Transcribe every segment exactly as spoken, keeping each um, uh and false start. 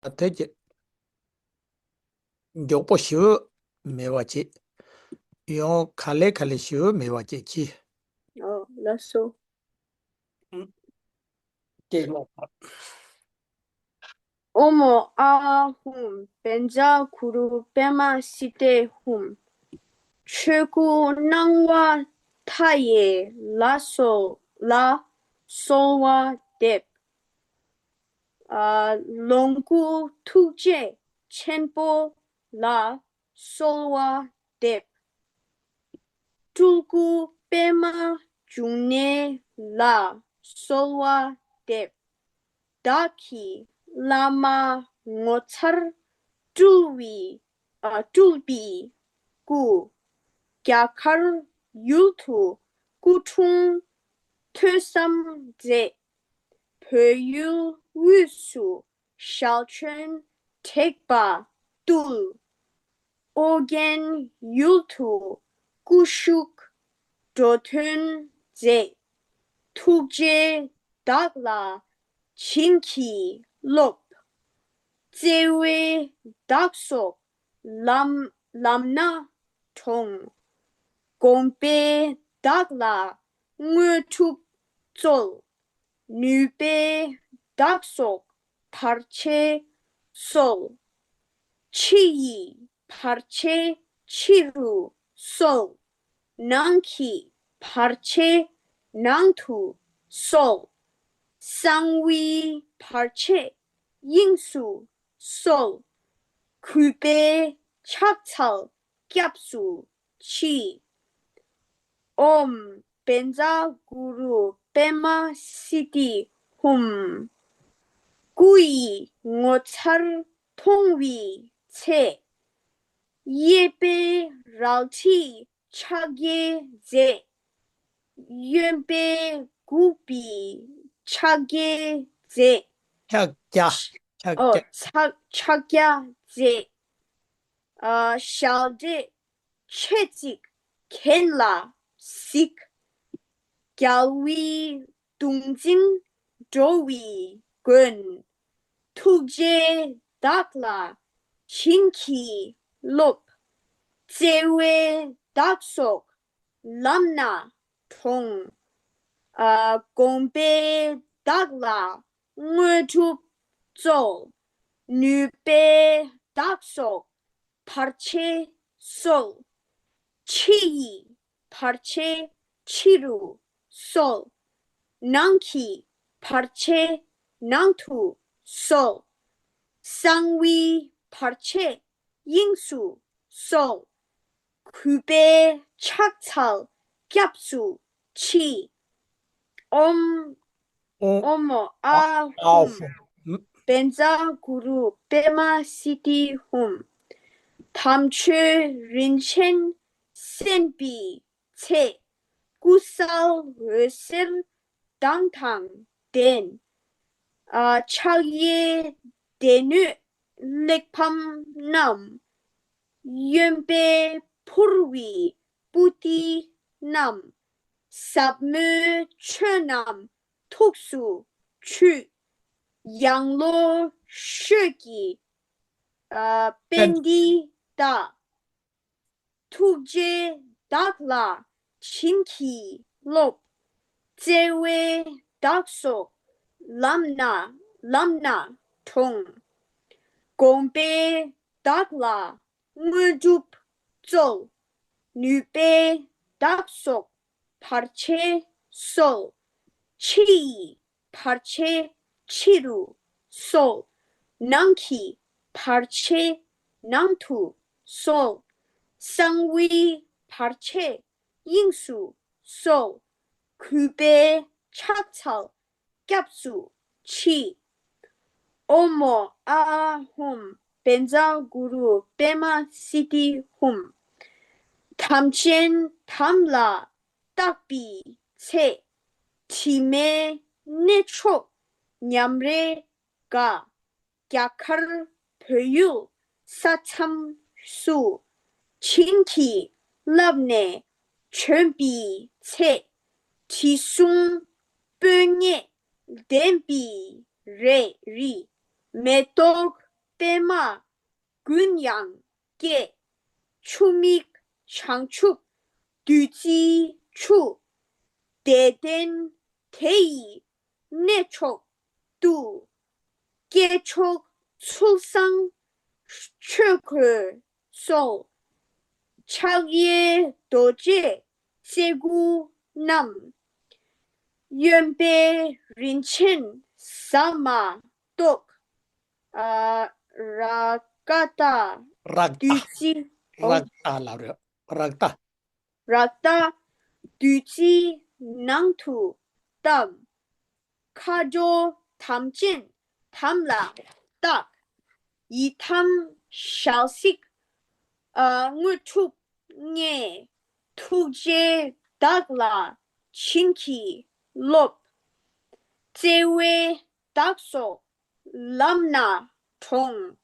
དེ་གྱི་མགྱོགས་པོ་ཞེ་པོ་མེད་པ་བྱེད། ཡང་ག་ལེ་ག་ལེ་ཞེ་པོ་མེད་པ་བྱེད་ཀྱིས། ཨོ་ལགས་སོ། ཨོ་མོ་ཨ་ཧུམ་བཛྲ་གུ་རུ་པདྨ་སིདྡྷི་ཧུམ། ཆོས་སྐུ་སྣང་བ་མཐའ་ཡས་ལ་གསོལ་ལ་གསོལ་བ་འདེབས། ཨ་ལོངས་སྐུ་ཐུགས་རྗེ་ཆེན་པོ་ལ་གསོལ་བ་འདེབས། སྤྲུལ་སྐུ་པདྨ་འབྱུང་གནས་ལ་གསོལ་བ་འདེབས། བདག་གི་བླ་མ་ངོ་མཚར་སྤྲུལ་བའི་ཨ་སྤྲུལ་པའི་སྐུ། རྒྱ་གར་ཡུལ་དུ་སྐུ་འཁྲུངས་ཐོས་བསམ་མཛད། བོད་ཡུལ་དབུས་སུ་ཞལ་བྱོན་དྲེགས་པ་བཏུལ། ཨོ་རྒྱན་ཡུལ་དུ་སྐུ་བཞུགས་འགྲོ་དོན་མཛད། ཐུགས་རྗེས་བདག་ལ་བྱིན་གྱིས་རློབས། བརྩེ་བས་བདག་སོགས་ལམ་ལམ་སྣ་དྲོངས། དགོངས་པས་བདག་ལ་དངོས་གྲུབ་སྩོལ། ནུས་པས་བདག་སོགས་བར་ཆད་སོལ། ཕྱི་ཡི་བར་ཆད་ཕྱི་རུ་སོལ། ནང་གི་བར་ཆད་ནང་དུ་སོལ། གསང་བའི་བར་ཆད་དབྱིངས་སུ་སོལ། གུས་པས་ཕྱག་འཚལ་སྐྱབས་སུ་མཆི། ཨོཾ་བཛྲ་གུ་རུ་པདྨ་སིདྡྷི་ཧཱུྃ། སྐུ་ཡི་ངོ་མཚར་མཐོང་བའི་ཚེ། གཡས་པས་རལ་གྲི་ཕྱག་རྒྱའི་རྫས། གཡོན་པས་འགུགས་པའི་ཕྱག་རྒྱའི་རྫས། ཕྱག་རྒྱ། ཕྱག་ཨོ་རྒྱ། ཕྱག་ཕྱག་རྒྱའི་རྫས། ཨ་ཞལ་འདྲེས་མཆེ་གཙིགས་གྱེན་ལ་གཟིགས། རྒྱལ་བའི་གདུང་འཛིན་འགྲོ་བའི་མགོན། ཐུགས་རྗེས་བདག་ལ་བྱིན་གྱིས་རློབས། བརྩེ་བས་བདག་སོགས་ལམ་སྣ་དྲོངས། ཨ་དགོངས་པས་བདག་ལ་དངོས་གྲུབ་སྩོལ། ནུས་པས་བདག་སོགས་བར་ཆད་སོལ། ཕྱི་ཡི་བར་ཆད་ཕྱི་རུ་སོལ། ནང་གི་བར་ཆད་ནང་དུ་སོལ། གསང་བའི་བར་ཆད་དབྱིངས་སུ་སོལ། གུས་པས་ཕྱག་འཚལ་སྐྱབས་སུ་མཆི། ཨོཾ་ཨོཾ་ཨོཾ་མོ་ཨཱཿཧཱུྃ། ཨཱཿཧཱུྃ། བཛྲ་གུ་རུ་པདྨ་སིདྡྷི་ཧཱུྃ། དམ་ཆོས་རིན་ཆེན་གསན་པའི་ཚེ། སྐུ་གསལ་འོད་ཟེར་མདངས་དང་ལྡན། ཨ་ཕྱག་གཡས་སྡེ་སྣོད་གླེགས་བམ་བསྣམས། གཡོན་པས་ཕུར་བའི་པུ་ཏི་བསྣམས། ཟབ་མོའི་ཆོས་རྣམས་ཐུགས་སུ་ཆུད། ཡང་ལོ་ཤོད་ཀྱི་ཨ་པཎྜི་ཏ། ཐུགས་རྗེས་བདག་ལ་བྱིན་གྱིས་རློབས། བརྩེ་བས་བདག་སོགས་ལམ་སྣ་ལམ་སྣ་དྲོངས། དགོངས་པས་བདག་ལ་དངོས་གྲུབ་སྩོལ། ནུས་པས་བདག་སོགས་བར་ཆད་སོལ། ཕྱི་ཡི་བར་ཆད་ཕྱི་རུ་སོལ། ནང་གི་བར་ཆད་ནང་དུ་སོལ། གསང་བའི་བར་ཆད་དབྱིངས་སུ་སོལ། གུས་པས་ཕྱག་འཚལ་སྐྱབས་སུ་མཆི། ཨོཾ་མོ་ཨཱཿཧཱུྃ། བཛྲ་གུ་རུ་པདྨ་སིདྡྷི་ཧཱུྃ། དམ་ཅན་དམ་ལ་བཏགས་པའི་ཚེ། དྲི་མེད་གནས་མཆོག་ཉམས་རེ་དགའ། རྒྱ་གར་བོད་ཡུལ་ས་མཚམས་སུ། བྱིན་གྱིས་བརླབས་ནས་བྱོན་པའི་ཚེ། དྲི་བསུང་སྤོས་ངད་ལྡན་པའི་རེ་རི། མེ་ཏོག་ པདྨ་མགོན་ཡང་བསྐྱེད། ཆུ་མིག་བྱང་ཆུབ་བདུད་རྩིའི་ཆུ། བདེ་ལྡན་དེ་ཡི་གནས་མཆོག་ཏུ། སྐྱེས་མཆོག་ཚུལ་བཟང་ཆོས་གོས་གསོལ། ཕྱག་གཡས་རྡོ་རྗེ་རྩེ་དགུ་བསྣམས། གཡོན་པས་རིན་ཆེན་ཟ་མ་ཏོག། ཨ། རཀྟ། རཀྟ། བདུད་རྩི། རཀྟ་ལབ་རེད། རཀྟ། རཀྟ། བདུད་རྩིའི་ནང་དུ་བསྡམས། མཁའ་འགྲོ་དམ་ཅན་དམ་ལ་བཏགས། ཡི་དམ་ཞལ་གཟིགས། ཨ། དངོས་གྲུབ་བརྙེས། ཐུགས་རྗེས་བདག་ལ་བྱིན་གྱིས་རློབས། བརྩེ་བས་བདག་སོགས་ལམ་སྣ་དྲོངས།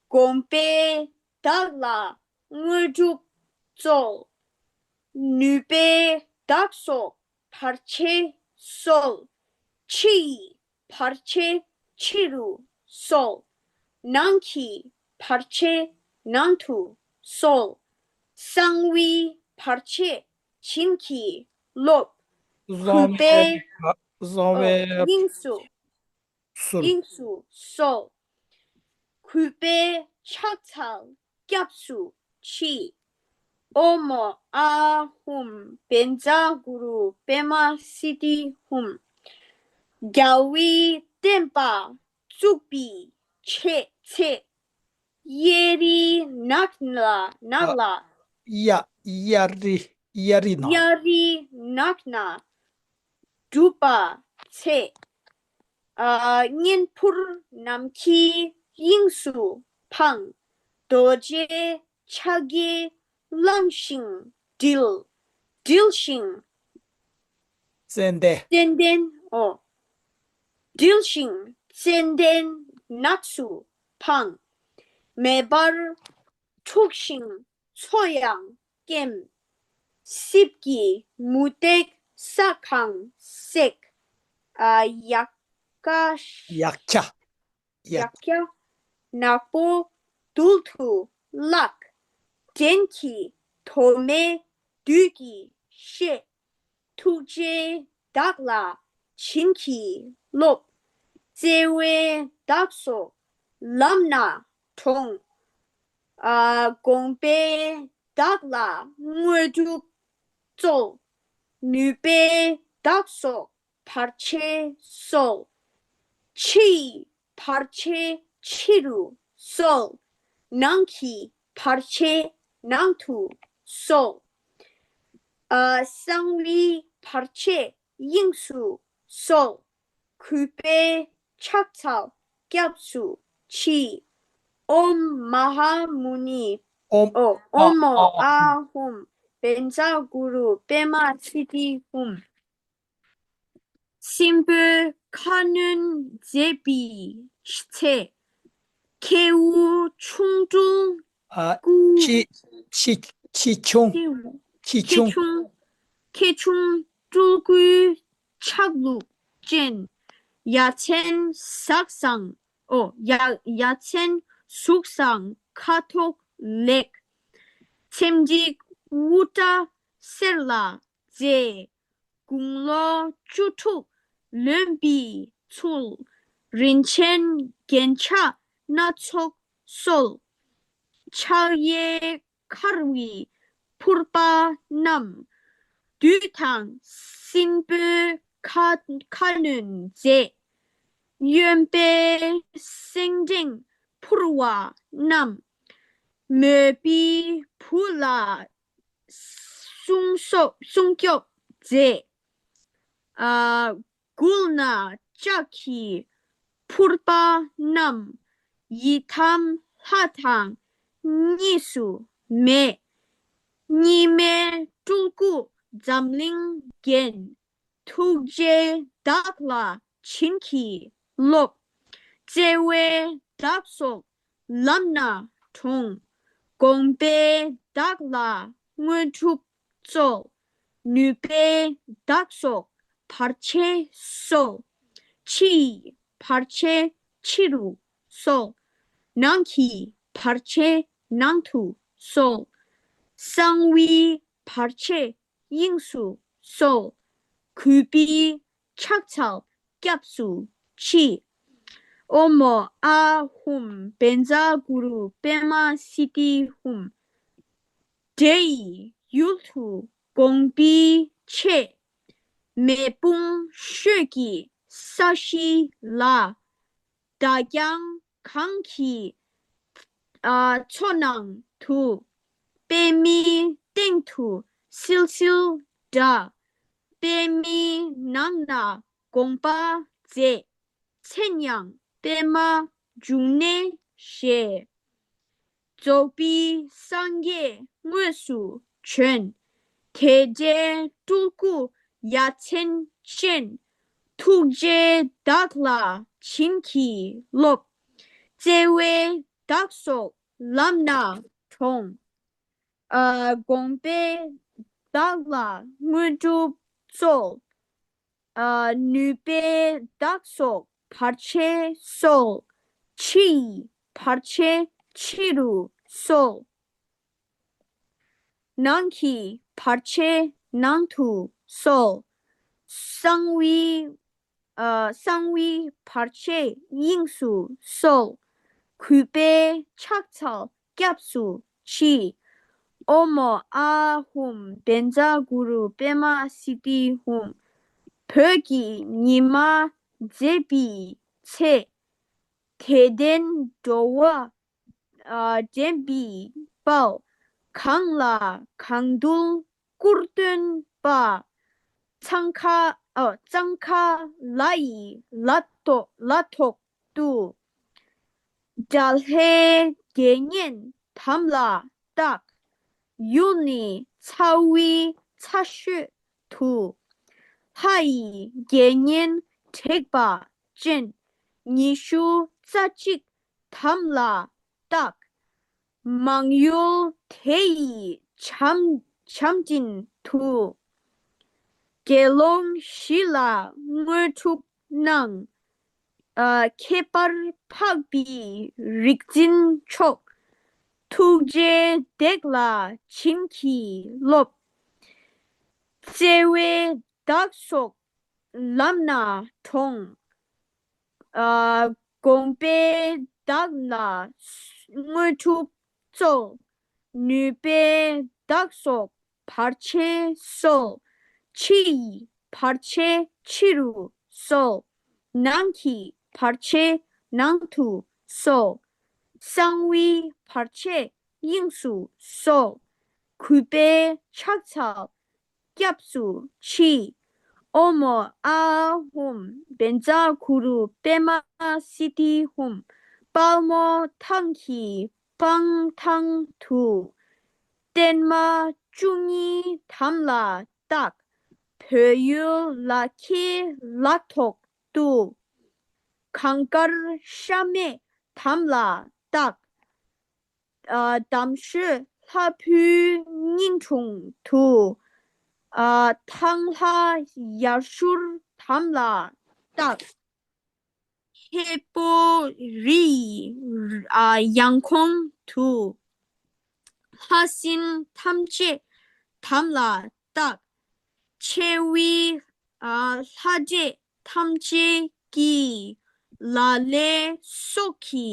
དགོངས་པས་བདག་ལ་དངོས་གྲུབ་སྩོལ། ནུས་པས་བདག་སོགས་བར་ཆད་སོལ། ཕྱི་ཡི་བར་ཆད་ཕྱི་རུ་སོལ། ནང་གི་བར་ཆད་ནང་དུ་སོལ། གསང་བའི་བར་ཆད་བྱིན་གྱིས་རློབས། གུས་པས། བཟང་བའི། ཨོ། དབྱིངས་སུ། སོལ། དབྱིངས་སུ་སོལ། གུས་པས་ཕྱག་འཚལ་སྐྱབས་སུ་མཆི། ཨོཾ་ཨཱཿཧཱུྃ་བཛྲ་གུ་རུ་པདྨ་སིདྡྷི་ཧཱུྃ། རྒྱལ་བའི་བསྟན་པ་བཙུགས་པའི་ཆེད་ཚེ། གཡའ་རིའི་ནགས་ལ། ནགས་ལ། གཡའ། གཡའ་རི། གཡའ་རི་ནགས། གཡའ་རིའི་ནགས་ན་སྒྲུབ་པ་ཚེ། ཨ། གཉན་འཕུར་ནམ་མཁའི་དབྱིངས་སུ་འཕངས། རྡོ་རྗེ་ཕྱག་རྒྱས་བླངས་ཤིང་དྲིལ། དྲིལ་ཞིང་། ཙན་དན། ཙན་དན། ཨོ། དྲིལ་ཞིང་ཙན་དན་ནགས་སུ་འཕངས། མེ་འབར་འཁྲུགས་ཤིང་མཚོ་ཡང་སྐེམ། སྲིབ་ཀྱི་མུ་ཏིག་ས་གང་བསྲེགས། ཨ། ཡ་ཀ་ཡ་ཀྱ། ཡ་ཀྱ། ནག་པོ་རྡུལ་དུ་བརླག། བྲན་གྱི་དོ་མེད་བདུད་ཀྱི་གཤེད། ཐུགས་རྗེས་བདག་ལ་བྱིན་གྱིས་རློབས། བརྩེ་བས་བདག་སོགས་ལམ་སྣ་དྲོངས། ཨ། དགོངས་པས་བདག་ལ་དངོས་གྲུབ་སྩོལ། ནུས་པས་བདག་སོགས་བར་ཆད་སོལ། ཕྱི་ཡི་བར་ཆད་ཕྱི་རུ་སོལ། ནང་གི་བར་ཆད་ནང་དུ་སོལ། ཨ། གསང་བའི་བར་ཆད་དབྱིངས་སུ་སོལ། གུས་པས་ཕྱག་འཚལ་སྐྱབས་སུ་མཆི། ཨོཾ་མ་ཧཱ་མུ་ནི། ཨོཾ། ཨོ། ཨོཾ་ཨ། ཨཱཿཧཱུྃ་བཛྲ་གུ་རུ་པདྨ་སིདྡྷི་ཧཱུྃ། སྲིན་པོའི་ཁ་གནོན་མཛད་པའི་ཚེ། ཁྱེའུ་ཆུང་སྤྲུལ་ཨ། སྐུ། ཁྱི། ཁྱི། ཁྱི་ཆུང་། ཁྱེའུ། ཁྱི་ཁྱི་ཆུང་། ཆུང་། ཁྱི་ཆུང་སྤྲུལ་སྐུའི་ཆ་ལུགས་ཅན། ཡ་མཚན་ཟག་བཟང་། ཨོ། ཡ། ཡ་མཚན་གཟུགས་བཟང་ཁ་དོག་ལེགས། ཚེམས་འགྲིག་དབུ་སྐྲ་སེར་ལ་མཛེས། དགུང་ལོ་བཅུ་དྲུག་ལོན་པའི་ཚུལ། རིན་ཆེན་རྒྱན་ཆ་སྣ་ཚོགས་གསོལ། ཕྱག་གཡས་འཁར་བའི་ཕུར་པ་བསྣམས། བདུད་དང་སྲིན་པོའི་ཁ། ཁ་གནོན་མཛད། གཡོན་པས་སེང་ལྡེང་འཕུར་བ་བསྣམས། མོས་པའི་བུ་ལ་སྲུང་སྐྱོབ། སྲུང་སྐྱོབ་མཛད། ཨ། མགུལ་ན་ལྕགས་ཀྱི་ཕུར་པ་བསྣམས། ཡི་དམ་ལྷ་དང་གཉིས་སུ་མེད། གཉིས་མེད་སྤྲུལ་སྐུ་འཛམ་གླིང་རྒྱན། ཐུགས་རྗེས་བདག་ལ་བྱིན་གྱིས་རློབས། བརྩེ་བས་བདག་སོགས་ལམ་སྣ་དྲོངས། དགོངས་པས་བདག་ལ་དངོས་གྲུབ་སྩོལ། ནུས་པས་བདག་སོགས་བར་ཆད་སོལ། ཕྱི་ཡི་བར་ཆད་ཕྱི་རུ་སོལ། ནང་གི་བར་ཆད་ནང་དུ་སོལ། གསང་བའི་བར་ཆད་དབྱིངས་སུ་སོལ། གུས་པས་ཕྱག་འཚལ་སྐྱབས་སུ་མཆི། ཨོཾ་ཨཱཿཧཱུྃ་བཛྲ་གུ་རུ་པདྨ་སིདྡྷི་ཧཱུྃ། འདྲེ་ཡི་ཡུལ་དུ་དགོངས་པའི་ཆེད། མེ་དཔུང་ཤོད་ཀྱི་ས་གཞི་ལ། མདའ་རྒྱང་གང་གི་ཨ་མཚོ་ནང་དུ། པདྨའི་སྟེང་དུ་བསིལ་བསིལ་འདྲ། པདྨའི་ནང་ན་དགོངས་པ་མཛད། མཚན་ཡང་པདྨ་འབྱུང་གནས་ཞེས། རྫོགས་པའི་སངས་རྒྱས་དངོས་སུ་བྱོན། དེ་འདྲའི་སྤྲུལ་སྐུ་ཡ་མཚན་ཅན། ཐུགས་རྗེས་བདག་ལ་བྱིན་གྱིས་རློབས། བརྩེ་བས་བདག་སོགས་ལམ་སྣ་དྲོངས། ཨ་དགོངས་པས་བདག་ལ་དངོས་གྲུབ་སྩོལ། ཨ་ནུས་པས་བདག་སོགས་བར་ཆད་སོལ། ཕྱི་ཡི་བར་ཆད་ཕྱི་རུ་སོལ། ནང་གི་བར་ཆད་ནང་དུ་སོལ། གསང་བའི་ཨ་གསང་བའི་བར་ཆད་དབྱིངས་སུ་སོལ། གུས་པས་ཕྱག་འཚལ་སྐྱབས་སུ་མཆི། ཨོཾ་ཨཱཿཧཱུྃ་བཛྲ་གུ་རུ་པདྨ་སིདྡྷི་ཧཱུྃ། བོད་ཀྱི་ཉི་མ་མཛད་པའི་ཚེ། དད་ལྡན་འགྲོ་བ་ཨ་འདྲེན་པའི་དཔལ། གང་ལ་གང་འདུལ་སྐུར་སྟོན་པ། གཙང་ཁ་ཨ་གཙང་ཁ་ལ་ཡི་ལ་ཐོག་ལ་ཐོག་ཏུ། དགྲ་ལྷའི་དགེ་བསྙེན་དམ་ལ་བཏགས། ཡུལ་ནི་ཚ་བའི་ཚ་ཤོད་དུ། ལྷ་ཡི་དགེ་བསྙེན་དྲེགས་པ་ཅན། ཉི་ཤུ་རྩ་གཅིག་དམ་ལ་བཏགས། མང་ཡུལ་དེ་ཡི་བྱམས་བྱམས་སྤྲིན་དུ། དགེ་སློང་བཞི་ལ་དངོས་གྲུབ་གནང་། ཨ་ཁྱད་པར་འཕགས་པའི་རིག་འཛིན་མཆོག། ཐུགས་རྗེས་བདག་ལ་བྱིན་གྱིས་རློབས། བརྩེ་བས་བདག་སོགས་ལམ་སྣ་དྲོངས། ཨ་དགོངས་པས་བདག་ལ་དངོས་གྲུབ་སྩོལ། ནུས་པས་བདག་སོགས་བར་ཆད་སོལ། ཕྱི་ཡི་བར་ཆད་ཕྱི་རུ་སོལ། ནང་གི་བར་ཆད་ནང་དུ་སོལ། གསང་བའི་བར་ཆད་དབྱིངས་སུ་སོལ། གུས་པས་ཕྱག་འཚལ་སྐྱབས་སུ་མཆི། ཨོཾ་ཨཱཿཧཱུྃ་བཛྲ་གུ་རུ་པདྨ་སིདྡྷི་ཧཱུྃ། དཔལ་མོ་ཐང་གི་སྤང་ཐང་དུ། བརྟན་མ་བཅུ་གཉིས་དམ་ལ་བཏགས། བོད་ཡུལ་ལ་ཁའི་ལ་ཐོག་ཏུ། གངས་དཀར་ཤ་མེད་དམ་ལ་བཏགས། ཨ་དམ་ཆོས་ལྷ་བུའི་སྙིང་དྲུང་དུ། ཨ་ཐང་ལྷ་ཡར་ཤུར་དམ་ལ་བཏགས། ཧས་པོ་རི་ཡི་ཨ་ཡང་གོང་དུ། ལྷ་སྲིན་ཐམས་ཅད་དམ་ལ་བཏགས། ཆེ་བའི་ཨ་ལྷ་འདྲེ་ཐམས་ཅད་ཀྱི། ལ་ལས་སྲོག་གི་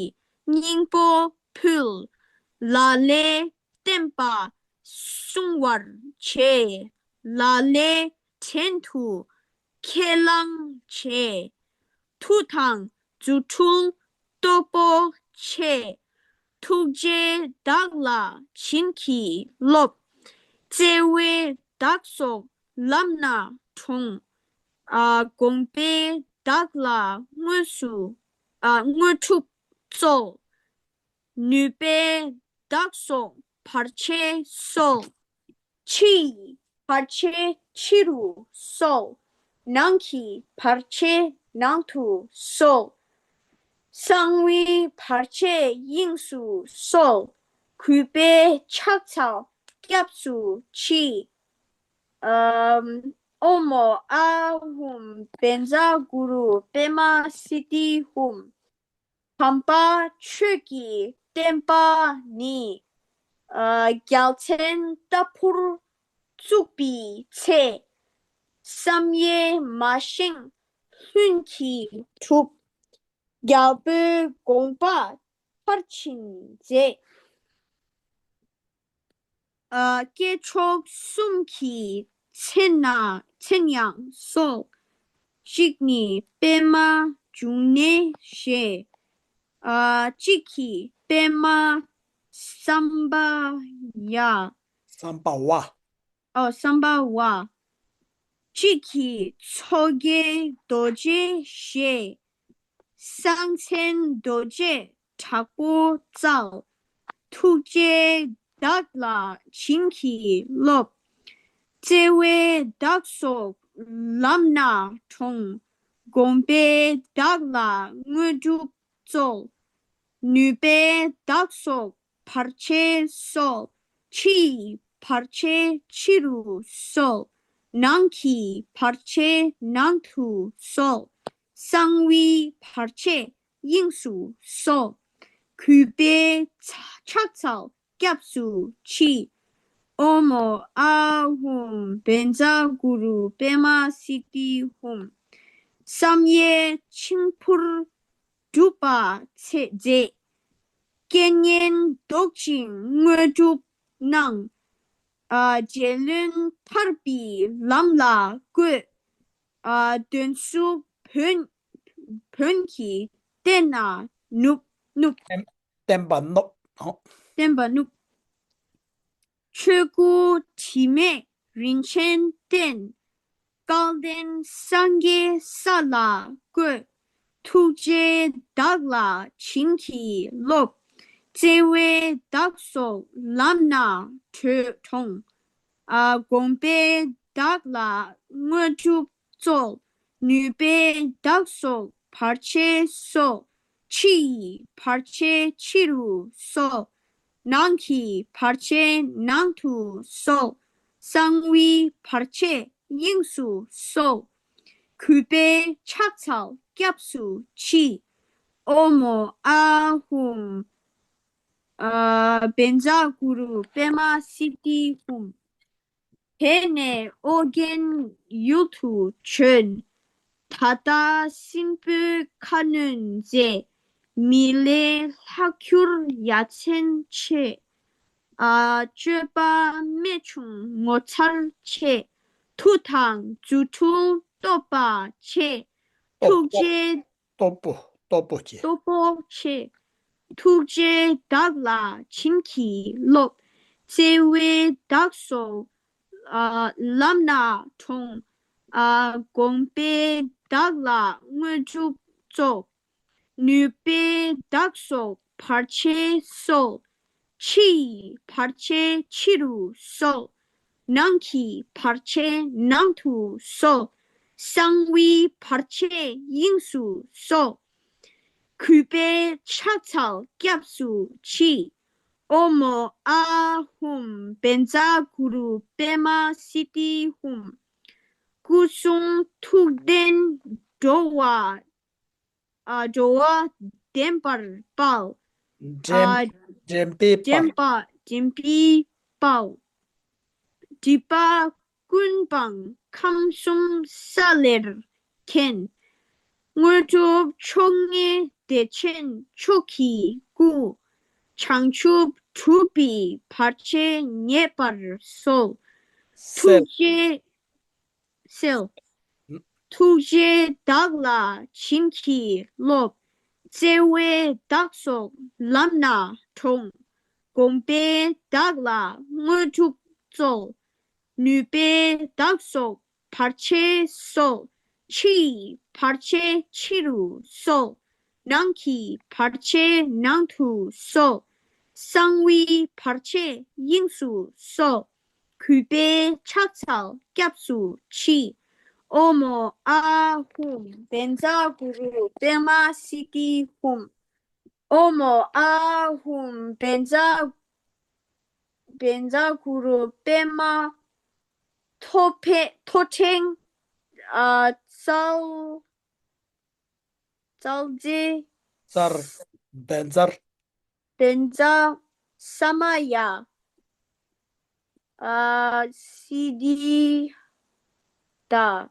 སྙིང་པོ་ཕུལ། ལ་ལས་བསྟན་པ་སྲུང་བར་བྱེད། ལ་ལས་བྲན་དུ་ཁས་བླངས་བྱེད། མཐུ་དང་རྫུ་འཕྲུལ་སྟོབས་པོ་ཆེ། ཐུགས་རྗེས་བདག་ལ་བྱིན་གྱིས་རློབས། བརྩེ་བས་བདག་སོགས་ལམ་སྣ་དྲོངས། ཨ་དགོངས་པས་བདག་ལ་དངོས་སུ་ཨ་དངོས་གྲུབ་སྩོལ། ནུས་པས་བདག་སོགས་བར་ཆད་སོལ། ཕྱི་ཡི་བར་ཆད་ཕྱི་རུ་སོལ། ནང་གི་བར་ཆད་ནང་དུ་སོལ། གསང་བའི་བར་ཆད་དབྱིངས་སུ་སོལ། གུས་པས་ཕྱག་འཚལ་སྐྱབས་སུ་མཆི། ཨོཾ་ཨཱཿཧཱུྃ་བཛྲ་གུ་རུ་པདྨ་སིདྡྷི་ཧཱུྃ། དམ་པ་ཆོས་ཀྱི་བསྟན་པ་ནི། ཨ། རྒྱལ་མཚན་ལྟ་བུར་བཙུགས་པའི་ཚེ། བསམ་ཡས་མ་བཞེངས་ལྷུན་གྱིས་གྲུབ། རྒྱལ་པོའི་དགོངས་པ་མཐར་ཕྱིན་མཛད། ཨ། སྐྱེས་མཆོག་གསུམ་གྱི་མཚན་ན་མཚན་ཡང་གསོལ། གཅིག་ནི་པདྨ་འབྱུང་གནས་ཞེས། ཨ། གཅིག་གིས་པདྨ་སམྦྷ་ཝ། སམྦྷ་ཝ། ཨོ། སམྦྷ་ཝ། གཅིག་གིས་མཚོ་རྒྱལ་རྡོ་རྗེ་ཞེས། གསང་མཚན་རྡོ་རྗེ་དྲག་པོ་རྩལ། ཐུགས་རྗེས་བདག་ལ་བྱིན་གྱིས་རློབས། བརྩེ་བས་བདག་སོགས་ལམ་སྣ་དྲོངས། དགོངས་པས་བདག་ལ་དངོས་གྲུབ་སྩོལ། ནུས་པས་བདག་སོགས་བར་ཆད་སོལ། ཕྱི་ཡི་བར་ཆད་ཕྱི་རུ་སོལ། ནང་གི་བར་ཆད་ནང་དུ་སོལ། གསང་བའི་བར་ཆད་དབྱིངས་སུ་སོལ། གུས་པས་ཕྱག་འཚལ་སྐྱབས་སུ་མཆི། ཨོཾ་ཨཱཿཧཱུྃ་བཛྲ་གུ་རུ་པདྨ་སིདྡྷི་ཧཱུྃ། བསམ་ཡས་མཆིམས་ཕུར་སྒྲུབ་པ་མཛད། རྐྱེན་ངན་བཟློག་ཅིང་དངོས་གྲུབ་གནང་། ཨ། རྗེ་བློན་ཐར་པའི་ལམ་ལ་བཀོད། ཨ། གདོན་གཟུགས་བོན་བོན་གྱིས་བསྟན་ན་ནུབ་ནུབ། བསྟན་པ་ནུབ། བསྟན་པ་ནུབ། ཆོས་སྐུ་དྲི་མེད་རིན་ཆེན་བསྟན། སྐལ་ལྡན་སངས་རྒྱས་ས་ལ་བཀོད། ཐུགས་རྗེས་བདག་ལ་བྱིན་གྱིས་རློབས། བརྩེ་བས་བདག་སོགས་ལམ་སྣ་དྲོངས། ཨ། དགོངས་པས་བདག་ལ་དངོས་གྲུབ་སྩོལ། ནུས་པས་བདག་སོགས་བར་ཆད་སོལ། ཕྱི་ཡི་བར་ཆད་ཕྱི་རུ་སོལ། ནང་གི་བར་ཆད་ནང་དུ་སོལ། གསང་བའི་བར་ཆད་དབྱིངས་སུ་སོལ། གུས་པས་ཕྱག་འཚལ་སྐྱབས་སུ་མཆི། ཨོཾ་ཨཱཿཧཱུྃ། ཨ། བཛྲ་གུ་རུ་པདྨ་སིདྡྷི་ཧཱུྃ། དེ་ནས་ཨོ་རྒྱན་ཡུལ་དུ་བྱོན། ད་ལྟ་སྲིན་པོའི་ཁ་གནོན་མཛད། མི་ལས་ལྷག་གྱུར་ཡ་མཚན་ཆེ། ཨ། སྤྱོད་པ་རྨད་བྱུང་ངོ་མཚར་ཆེ། མཐུ་དང་རྫུ་འཕྲུལ་སྟོབས་དཔའ་ཆེ། སྟོབས་པོ། ཐུགས་རྗེས། སྟོབས་པོ། སྟོབས་པོ་ཆེ། སྟོབས་པོ་ཆེ། ཐུགས་རྗེས་བདག་ལ་བྱིན་གྱིས་རློབས། བརྩེ་བས་བདག་སོགས་ལམ་སྣ་དྲོངས། དགོངས་པས་བདག་ལ་དངོས་གྲུབ་སྩོལ། ནུས་པས་བདག་སོགས་བར་ཆད་སོལ། ཕྱི་ཡི་བར་ཆད་ཕྱི་རུ་སོལ། ནང་གི་བར་ཆད་ནང་དུ་སོལ། གསང་བའི་བར་ཆད་དབྱིངས་སུ་སོལ། གུས་པས་ཕྱག་འཚལ་སྐྱབས་སུ་མཆི། ཨོཾ་ཨཱཿཧཱུྃ་བཛྲ་གུ་རུ་པདྨ་སིདྡྷི་ཧཱུྃ། སྐུ་གསུང་ཐུགས་ལྡན་འགྲོ་བ། ཨ། འགྲོ་བ་འདྲེན་པར་དཔའ། འདྲེན། ཨ། འདྲེན་པའི་དཔའ། འདྲེན་པ། འདྲེན་པའི་དཔའ། སྒྲིབ་པ་ཀུན་སྤངས་ཁམས་གསུམ་ས་ལེར་མཁྱེན། དངོས་གྲུབ་མཆོག་བརྙེས་བདེ་ཆེན་མཆོག་གི་སྐུ། བྱང་ཆུབ་སྒྲུབ་པའི་བར་ཆད་ངེས་པར་སོལ། སེལ། ཐུགས་རྗེས། སེལ། ཐུགས་རྗེས་བདག་ལ་བྱིན་གྱིས་རློབས། བརྩེ་བས་བདག་སོགས་ལམ་སྣ་དྲོངས། དགོངས་པས་བདག་ལ་དངོས་གྲུབ་སྩོལ། ནུས་པས་བདག་སོགས་བར་ཆད་སོལ། ཕྱི་ཡི་བར་ཆད་ཕྱི་རུ་སོལ། ནང་གི་བར་ཆད་ནང་དུ་སོལ། གསང་བའི་བར་ཆད་དབྱིངས་སུ་སོལ། གུས་པས་ཕྱག་འཚལ་སྐྱབས་སུ་མཆི། ཨོཾ་ཨཱཿཧཱུྃ་བཛྲ་གུ་རུ་པདྨ་སིདྡྷི་ཧཱུྃ། ཨོཾ་ཨཱཿཧཱུྃ་བཛྲ། བཛྲ་གུ་རུ་པདྨ་ཐོད་ཕྲེང་། ཨ། རྩལ། རྩལ་རྩེ། རྩལ། བཛྲ། བཛྲ་ས་མ་ཡ། ཨ། སིདྡྷི་ཏ།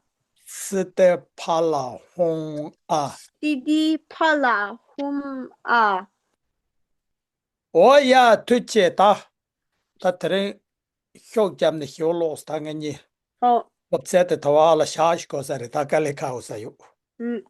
སིདྡྷི་ཕ་ལ་ཧཱུྃ་ཨ། སིདྡྷི་ཕ་ལ་ཧཱུྃ་ཨ། འོ་ཡ། ཐུགས་རྗེ་ཆེ། ད་ད་དེ་རིང་ཤོག་བརྒྱབ་ནས་ཞུ་ལོག་ད་ང་གཉིས། ཨོ། སློབ་ཚན་དེ་ད་བར་ལ་བཞག་ཞིག་དགོས་ས་རེད། ད་དཀའ་ལས་ཁག་འོ་ས་ཡོད། ཨུ།